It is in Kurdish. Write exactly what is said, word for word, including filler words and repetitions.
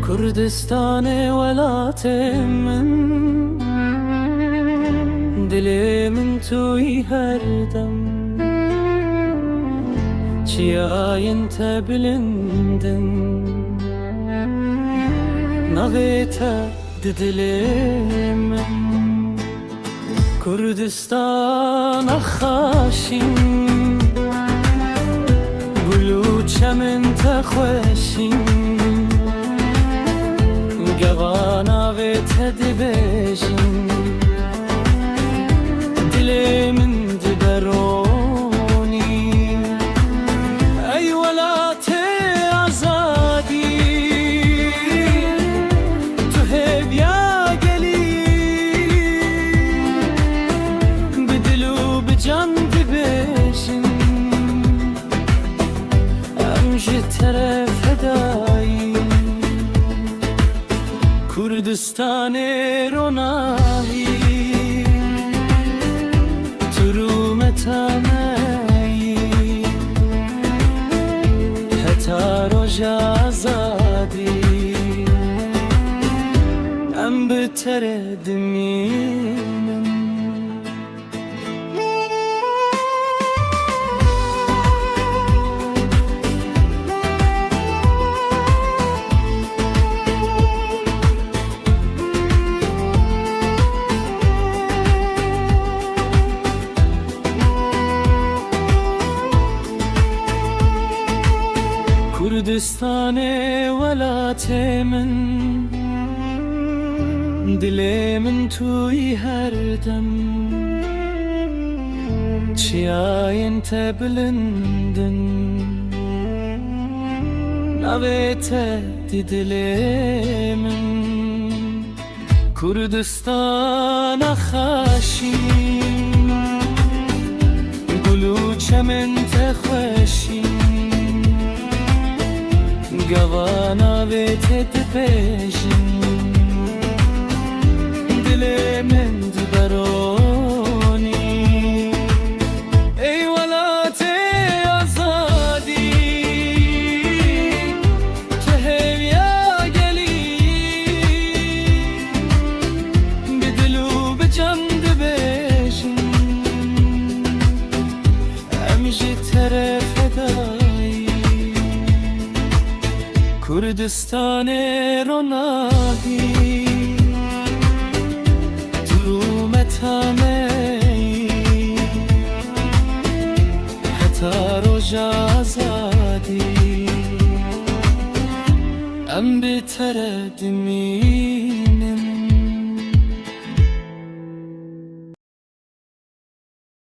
Kurdistanê welatê min, dilê min tu yî her dem. Çiyayên te bilind in, navê te di dilê min. Kurdistana xaşîn, gul û çemên te xweşîn, gava navê te dibêjin, dilê min dibe ronî. Ey welatê azadî, tu hêviya gelî, bi dil û bi can dibêjin, em ji te re fedayî. Kurdistanê ronahî, tu rûmeta me yî, heta roja azadî, em bi te re dimînin. Kurdistanê welatê min, dilê min tu yî her dem. Çiyayên te bilind in, navê te di dilê min. Kurdistana xaşîn, gul û çemên te xweşîn, gava navê te dibêjin, dilê min dibe ronî. Ey welatê azadî, tu hêviya gelî, bi dil û bi can dibêjin, em ji te re fedayî. Kurdistanê ronahî, tu rûmeta me yî, heta roja azadî, em bi te re dimînin.